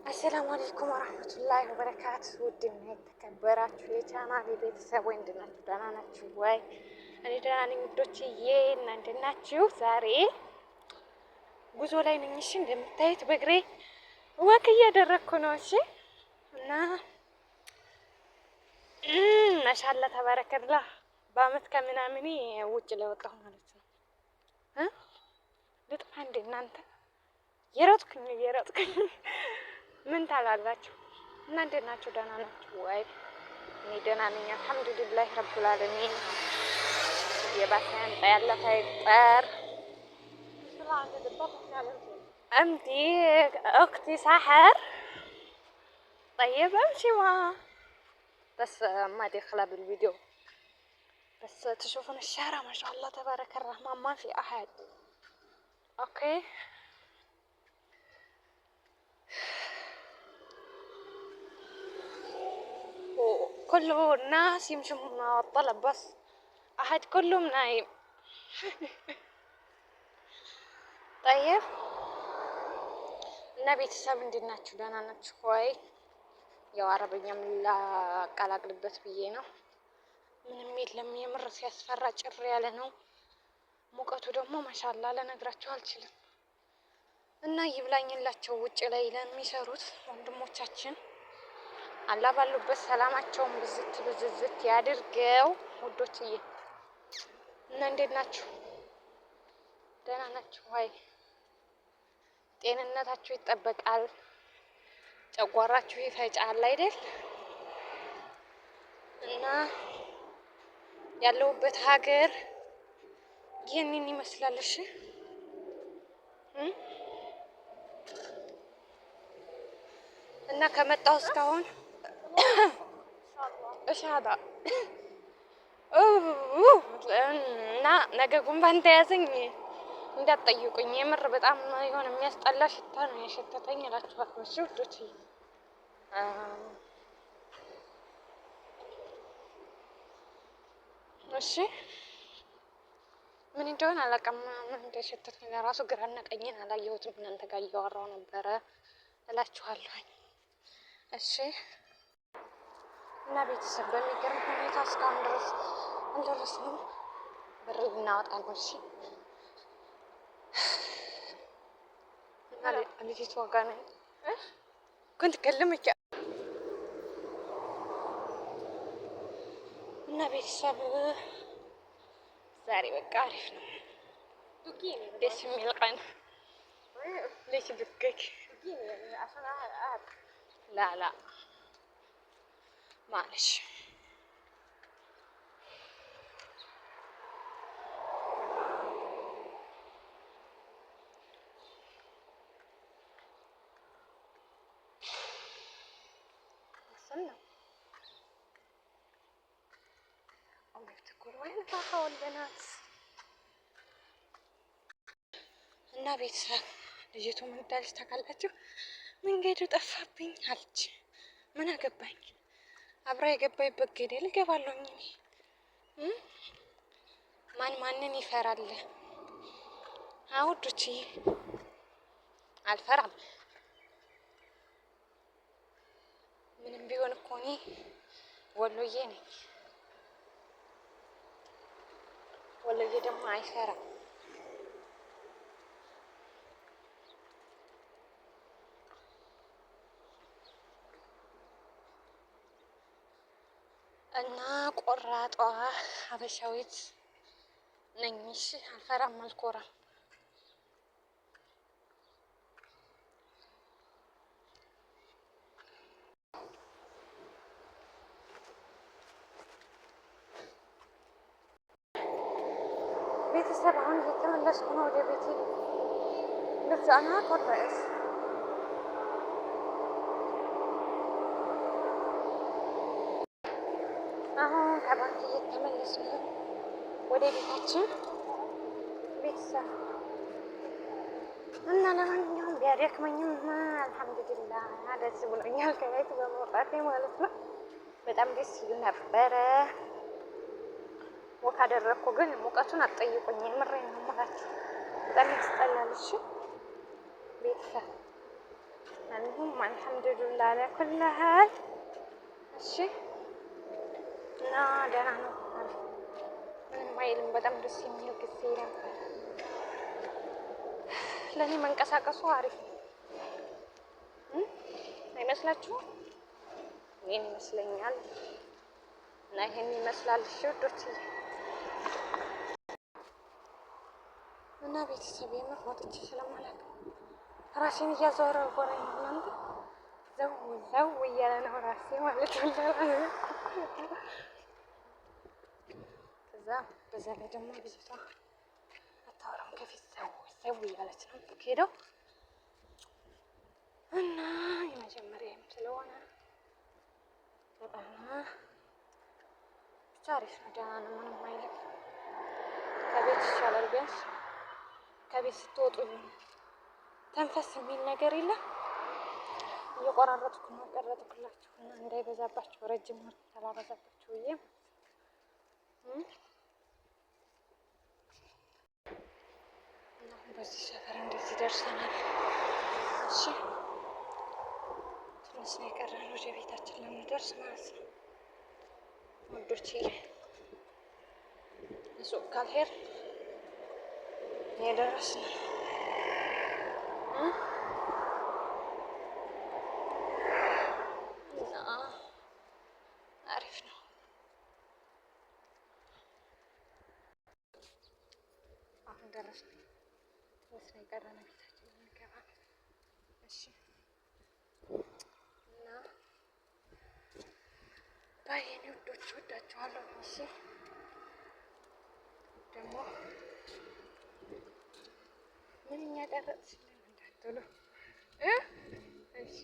السلام عليكم ورحمة الله وبركاته። ውድና የተከበራችሁ የቻናሌ ቤተሰብ ወይ እንዴት ናችሁ? ደህና ናችሁ ወይ? እኔ ደህና ነኝ ውዶችዬ፣ እና እንዴት ናችሁ? ዛሬ ጉዞ ላይ ነኝ። እሺ እንደምታዩት በእግሬ walk እያደረግኩ ነው። እሺ እና ما شاء الله تبارك الله በአመት ከምናምኔ ውጭ ላይ ወጣሁ ማለት ነው። ልጥፋ እንዴ እናንተ? እየሮጥኩኝ እየሮጥኩኝ ምን ታላላችሁ? እና እንዴት ናችሁ? ደህና ናችሁ ወይ? እኔ ደህና ነኝ الحمد لله رب العالمين። የባሰ ያምጣ ያለፈ ይቁጠር። أمتي أختي سحر طيب أمشي معها بس ما دخلها بالفيديو بس تشوفون الشارع ما شاء الله تبارك الرحمن ما في أحد okay. وكله الناس يمشوا مع الطلب بس أحد كلهم نايم. طيب እና ቤተሰብ እንዴት ናችሁ? ደህና ናችሁ ወይ? ያው አረበኛም ላቀላቅልበት ብዬ ነው። ምንም የለም የምር ሲያስፈራ ጭር ያለ ነው። ሙቀቱ ደግሞ ما شاء الله ልነግራችሁ አልችልም። እና ይብላኝላቸው ውጭ ላይ ለሚሰሩት ወንድሞቻችን አላህ ባሉበት ሰላማቸውን ብዝት ብዝዝት ያድርገው ውዶችዬ። እና እንዴት ናችሁ? ደህና ናችሁ ወይ? ጤንነታችሁ ይጠበቃል፣ ጨጓራችሁ ይፈጫል አይደል? እና ያለሁበት ሀገር ይህንን ይመስላል። እሺ እና ከመጣሁ እስካሁን እሻዳ እና ነገ ጉንፋን ተያዘኝ እንዳትጠይቁኝ። የምር በጣም የሆነ የሚያስጠላ ሽታ ነው የሸተተኝ እላችኋለሁ። እሺ ውዶች፣ እሺ ምን እንደሆነ አላውቅም። ምን እንደሸተተኝ ለራሱ ግራና ቀኝን አላየሁትም። እናንተ ጋር እያወራሁ ነበረ እላችኋለሁኝ። እሺ እና ቤተሰብ በሚገርም ሁኔታ እስካሁን ድረስ አልደረስንም። ብር ልናወጣ ነው። እሺ እና ልጅቷ ጋር ነኝ كنت اكلمك እና ቤተሰብ ዛሬ በቃ አሪፍ ነው፣ ደስ የሚል ቀን። ليش دقك؟ لا لا معلش. وصلنا. أمي بتقول وين راحوا البنات؟ እና ቤተሰብ ልጅቱ ምን እንዳለች ታውቃላችሁ? መንገዱ ጠፋብኝ አለች። ምን አገባኝ፣ አብራ የገባይበት ገደል እገባለሁኝ እኔ። ማን ማንን ይፈራል? አውዶችዬ አልፈራም። ምንም ቢሆን እኮ እኔ ወሎዬ ነኝ። ወሎዬ ደግሞ አይፈራም። እና ቆራጧ ሀበሻዊት ነኝ። እሺ አልፈራም፣ አልኮራም። ቤተሰብ አሁን እየተመለስኩ ነው ወደ ቤቴ። ልብስ አና ቆረስ አሁን ከባንክ እየተመለስን ነው ወደ ቤታችን ቤተሰብ። እና ለማንኛውም ቢያደክመኝም الحمد لله ደስ ብሎኛል ከቤት በመውጣቴ ማለት ነው። በጣም ደስ ይል ነበረ። Walk አደረግኩ፣ ግን ሙቀቱን አትጠይቁኝ። የምሬን ነው የምላችሁ፣ በጣም ያስጠላል። እሺ ቤተሰብ المهم الحمد لله على كل حال። እሺ፣ እና ደህና ነው፣ አሪፍ፣ ምንም አይልም። በጣም ደስ የሚል ጊዜ ነበር። ለእኔ መንቀሳቀሱ አሪፍ ነው አይመስላችሁም? ይህን ይመስለኛል። እና ይሄን ይመስላል። እሺ ውዶች እና ቤተሰብ፣ የምር ወጥቼ ስለማላውቅ ራሴን እያዘወረ ጎረኝ ነው። እናንተ ዘው ዘው እያለ ነው ራሴ ማለት ነው። ከዛ በዛ ላይ ደግሞ ልጅቷ አታወራም፣ ከፊት ዘው ዘው እያለች ነው የምትሄደው። እና የመጀመሪያም ስለሆነ በጣም ብቻ አሪፍ ነው። ደህና ነው፣ ምንም አይልም። ከቤት ይሻላል። ቢያንስ ከቤት ስትወጡ ተንፈስ የሚል ነገር የለም። እየቆራረጥኩ ነው ቀረጥኩላችሁ እና እንዳይበዛባችሁ፣ ረጅም አላበዛባችሁ ብዬ። አሁን በዚህ ሰፈር እንደዚህ ደርሰናል። እሺ፣ ትንሽ ነው የቀረን ወደ ቤታችን ለመደርስ ማለት ነው ውዶችዬ። ሱቅ ካልሄድ የደረስን ነው። እና አሪፍ ነው። አሁን ደረስን። ትንሽ ነው የቀረን ቤታችን ልንገባ። እሺ፣ እና bye የኔ ውዶች፣ ወዳችኋለሁ። እሺ፣ ደግሞ ምንኛ ቀረጽሽልን እንዳትሉ። እሺ።